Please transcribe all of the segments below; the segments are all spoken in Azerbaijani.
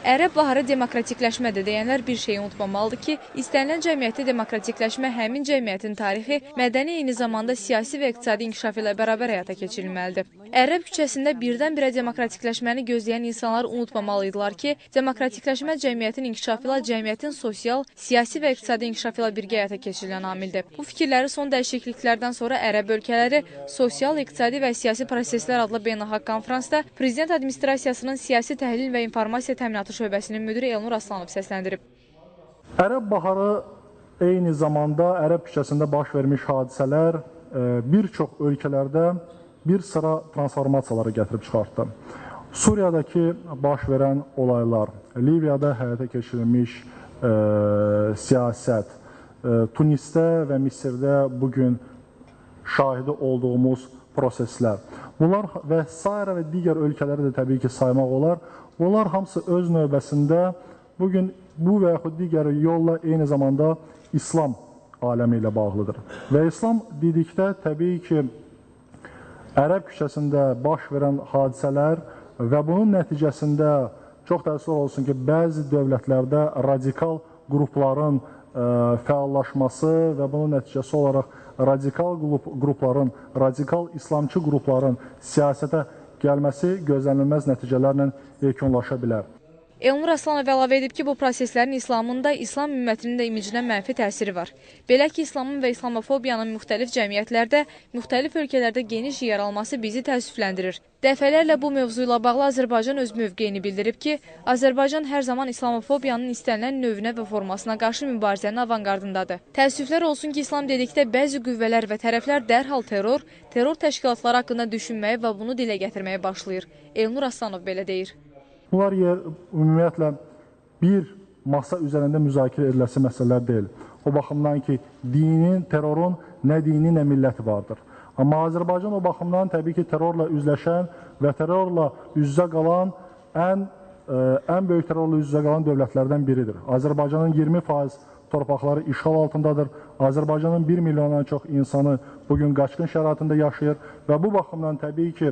Ərəb baharı demokratikləşmədir deyənlər bir şeyi unutmamalıdır ki, istənilən cəmiyyətdə demokratikləşmə həmin cəmiyyətin tarixi, mədəni, eyni zamanda siyasi və iqtisadi inkişaf ilə bərabər həyata keçirilməlidir. Ərəb küçəsində birdən-birə demokratikləşməni gözləyən insanlar unutmamalıydılar ki, demokratikləşmə cəmiyyətin inkişafı ilə, cəmiyyətin sosial, siyasi və iqtisadi inkişafı ilə birgə həyata keçirilən amildir. Bu fikirləri son dəyişikliklərdən sonra Ərəb ölkələri sosial, iqtisadi və siyasi proseslər adlı beynəlxalq konfransda Prezident Administrasiyasının siyasi təhlil və informasiya təminatı şöbəsinin müdiri Elnur Aslanov səsləndirib. Ərəb baharı eyni zamanda Ərəb küçəsində baş vermiş hadisələr bir çox ölkələrdə bir sıra transformasiyaları gətirib çıxartdı. Suriyadakı baş verən olaylar, Liviyada həyata keçirilmiş siyasət, Tunisdə və Misirdə bugün şahidi olduğumuz proseslər. Bunlar və sairə və digər ölkələri də təbii ki saymaq olar. Bunlar hamısı öz növbəsində bugün bu və yaxud digər yolla eyni zamanda İslam aləmi ilə bağlıdır. Və İslam dedikdə təbii ki Ərəb küçəsində baş verən hadisələr və bunun nəticəsində çox təəssüf olsun ki, bəzi dövlətlərdə radikal qrupların fəallaşması və bunun nəticəsi olaraq radikal qrupların, radikal islamçı qrupların siyasətə gəlməsi gözlənilməz nəticələrlə yekunlaşa bilər. Elnur Aslanov əlavə edib ki, bu proseslərin İslamın da, İslam ümmətinin də imicinə mənfi təsiri var. Belə ki, İslamın və İslamofobiyanın müxtəlif cəmiyyətlərdə, müxtəlif ölkələrdə geniş yer alması bizi təəssüfləndirir. Dəfələrlə bu mövzu ilə bağlı Azərbaycan öz mövqeyini bildirib ki, Azərbaycan hər zaman İslamofobiyanın istənilən növünə və formasına qarşı mübarizənin avanqardındadır. Təəssüflər olsun ki, İslam dedikdə bəzi qüvvələr və tərəflər dərhal terror, terror təşkilatları haqqında düşünməyə və bunu dilə gətirməyə başlayır. Elnur Aslanov belə deyir. Bunlar ümumiyyətlə bir masa üzərində müzakirə ediləsi məsələlər deyil. O baxımdan ki, dinin, terrorun nə dini, nə milləti vardır. Amma Azərbaycan o baxımdan təbii ki, terrorla üzləşən və terrorla üz-üzə qalan ən böyük terrorla üz-üzə qalan dövlətlərdən biridir. Azərbaycanın 20% torpaqları işğal altındadır. Azərbaycanın 1 milyondan çox insanı bugün qaçqın şəraitində yaşayır və bu baxımdan təbii ki,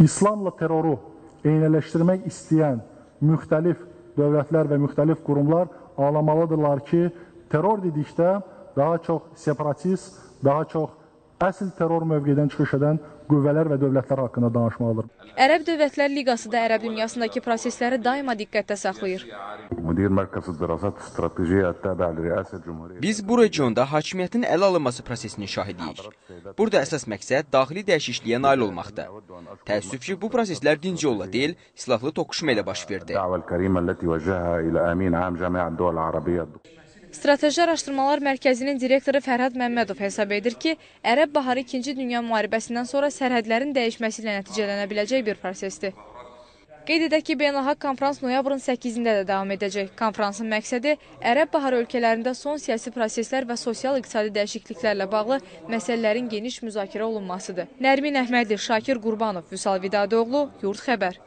İslamla terroru eyniləşdirmək istəyən müxtəlif dövlətlər və müxtəlif qurumlar anlamalıdırlar ki, terror dedikdə daha çox separatist, daha çox əsl terror mövqeyindən çıxış edən qüvvələr və dövlətlər haqqında danışmalıdır. Ərəb Dövlətlər Liqası da Ərəb dünyasındakı prosesləri daima diqqətdə saxlayır. Biz bu regionda hakimiyyətin ələ alınması prosesinin şahidiyik. Burada əsas məqsəd daxili dəyişikliyə nail olmaqdır. Təəssüf ki, bu proseslər dinc yolla deyil, silahlı toqquşma ilə baş verdi. Strateji Araşdırmalar Mərkəzinin direktoru Fərhad Məmmədov hesab edir ki, Ərəb baharı İkinci Dünya müharibəsindən sonra sərhədlərin dəyişməsi ilə nəticələnə biləcək bir prosesdir. Qeyd edək ki, beynəlxalq konfrans noyabrın 8-də də davam edəcək. Konfransın məqsədi Ərəb baharı ölkələrində son siyasi proseslər və sosial-iqtisadi dəyişikliklərlə bağlı məsələlərin geniş müzakirə olunmasıdır. Nərmin Əhmədli, Şakir Qurbanov, Vüsal Vidadoğlu, Yurd Xəbər.